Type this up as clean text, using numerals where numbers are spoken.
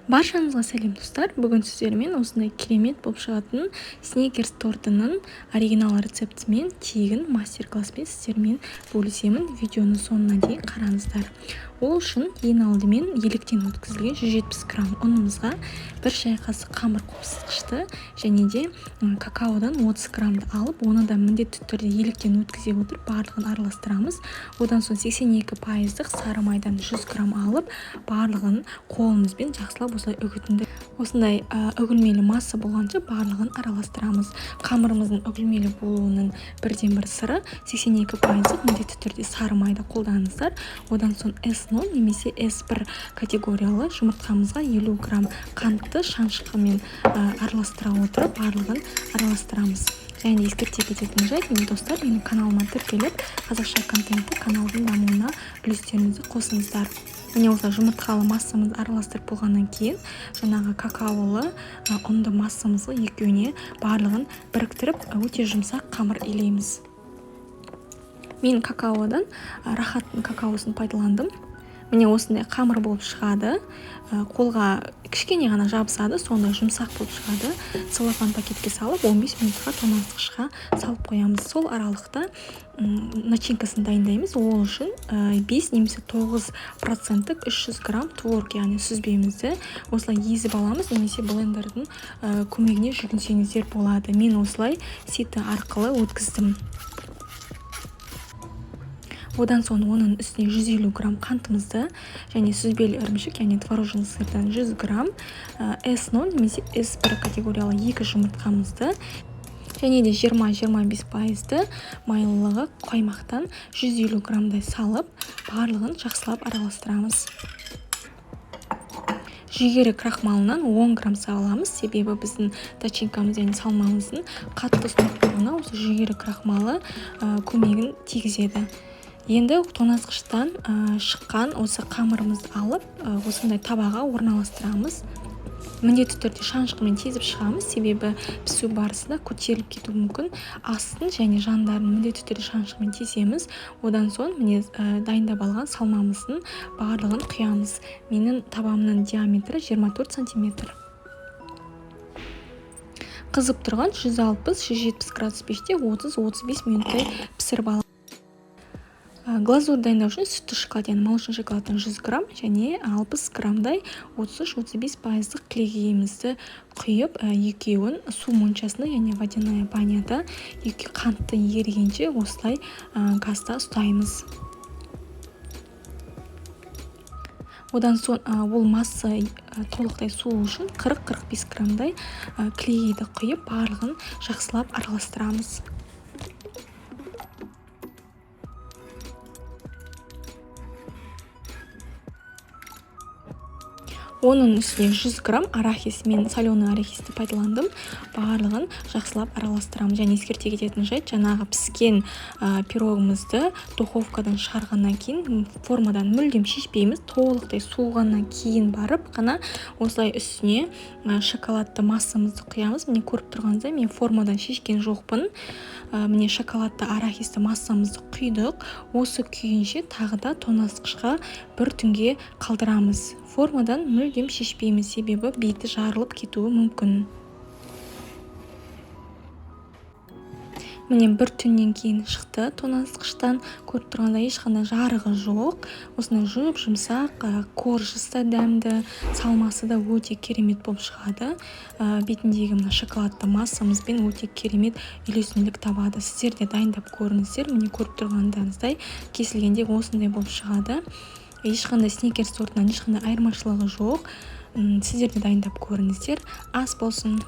Баршаңызға сәлем, достар! Бүгін сіздермен осындай керемет болып шығатын Сникерс тортының оригинал рецептімен тегін мастер-класспен сіздермен бөлісемін. Видеоны соңына дейін қараңыздар. Ол үшін ең алдымен електен өткізілген 170 грамм ұнымызға 1 шай қасық қамыр қосқышты және де какаодан 30 граммды алып, оны да міндетті түрде електен өткізе отырып барлығын араластырамыз. Одан соң 82%-лық сары майдан 100 грамм алып, барлығын қолымызбен жақсылап осылай үгітінді. Осындай үгілмелі масса болғанша барлығын араластырамыз. Қамырымыздың үгілмелі болуының бірден бір сыры 82%-лық міндетті түрде сары майды қолданыңыздар. Одан соң S0 немесе S1 категориялы жұмыртқамызға 50 грамм қантты шанышқымен араластыра отырып барлығын араластырамыз. Және ескерте кететін жайт, достар, менің каналыма тіркеліп, қазақша контентті каналдың дамуына үлестеріңізді қосыңыздар. Міне, осылай жұмыртқалы массамызды араластырып болғаннан кейін жаңағы какаолы ұнды массамызды екеуіне барлығын біріктіріп, өте жұмсақ қамыр илейміз. Мен какаодан Рахаттың какаосын пайдаландым. Міне, осындай қамыр болып шығады. Қолға кішкене ғана жабысады, сондай жұмсақ болып шығады. Целлофан пакетке салып, 15 минутқа тоңазытқышқа салып қоямыз. Сол аралықта начинкасын дайындаймыз. Ол үшін 5 немесе 9%-тік 300 грамм творог, яғни сүзбемізді осылай езіп аламыз, немесе блендердің көмегіне жүгінсеңіздер болады. Мен осылай сито арқылы өткіздім. Одан соң оның үстіне 150 грамм қантымызды және сүзбелі ірімшік, яғни творожный сырдан 100 грамм, S0 немесе S1 категориялы 2 жұмыртқамызды және де 20-25%-ды майлылығы қаймақтан 150 граммдай салып, барлығын жақсылап араластырамыз. Жүгері крахмалынан 10 грамм саламыз, себебі біздің начинкамыз, яғни салмамыздың қатты ұстап тұруына осы жүгері крахмалы көмегін тигізеді. Енді тоңазытқыштан шыққан осы қамырымызды алып, осындай табаға орналастырамыз. Міндетті түрде шанышқымен тезіп шығамыз, себебі пісу барысында көтеріліп кетуі мүмкін. Астын және жандарын міндетті түрде шанышқымен тесеміз. Одан соң міне, дайындап алған салмамыздың барлығын құямыз. Менің табамның диаметрі 24 сантиметр. Қызып тұрған 160-170 градус пеште 30-35 минуттай пісіріп аламыз. Глазурь дайындау үшін сүтті шоколад, яғни молочный шоколадтан 100 грамм және 60 граммдай 33-35%-лық кілегейімізді құйып, екеуін су моншасында, яғни водяная баняда екі қантты ерігенше осылай газда ұстаймыз. Одан соң ол масса толықтай суы үшін 40-45 граммдай кілегейді құйып, барлығын жақсылап араластырамыз. Оның үстіне 100 грамм арахис, мен соленый арахисті пайдаландым. Барлығын жақсылап араластырамыз. Және ескерте кететін жайт, жаңағы піскен пирогымызды духовкадан шығарғаннан кейін формадан мүлдем шешпейміз, толықтай суығаннан кейін барып қана осылай үстіне шоколадты массамызды құямыз. Міне, көріп тұрғаныңыздай, мен формадан шешкен жоқпын. Міне, шоколадты арахисті массамызды құйдық. Осы күйінше тағы да тоңазытқышқа бір түнге қалдырамыз. Формадан мүлдем шешпейміз, себебі беті жарылып кетуі мүмкін. Міне, бір түннен кейін шықты тоңазытқыштан. Көріп тұрғандай, ешқандай жарығы жоқ. Осындай жұп-жұмсақ, коржысы да дәмді, салмасы да өте керемет болып шығады. Бетіндегі мына шоколадты массамызбен өте керемет үйлесімділік табады. Сіздер де дайындап көріңіздер. Міне, көріп тұрғандарыңыздай, кесілгенде осындай болып шығады. Ешқандай Сникерс тортынан ешқандай айырмашылығы жоқ. Сіздер де дайындап көріңіздер. Ас болсын.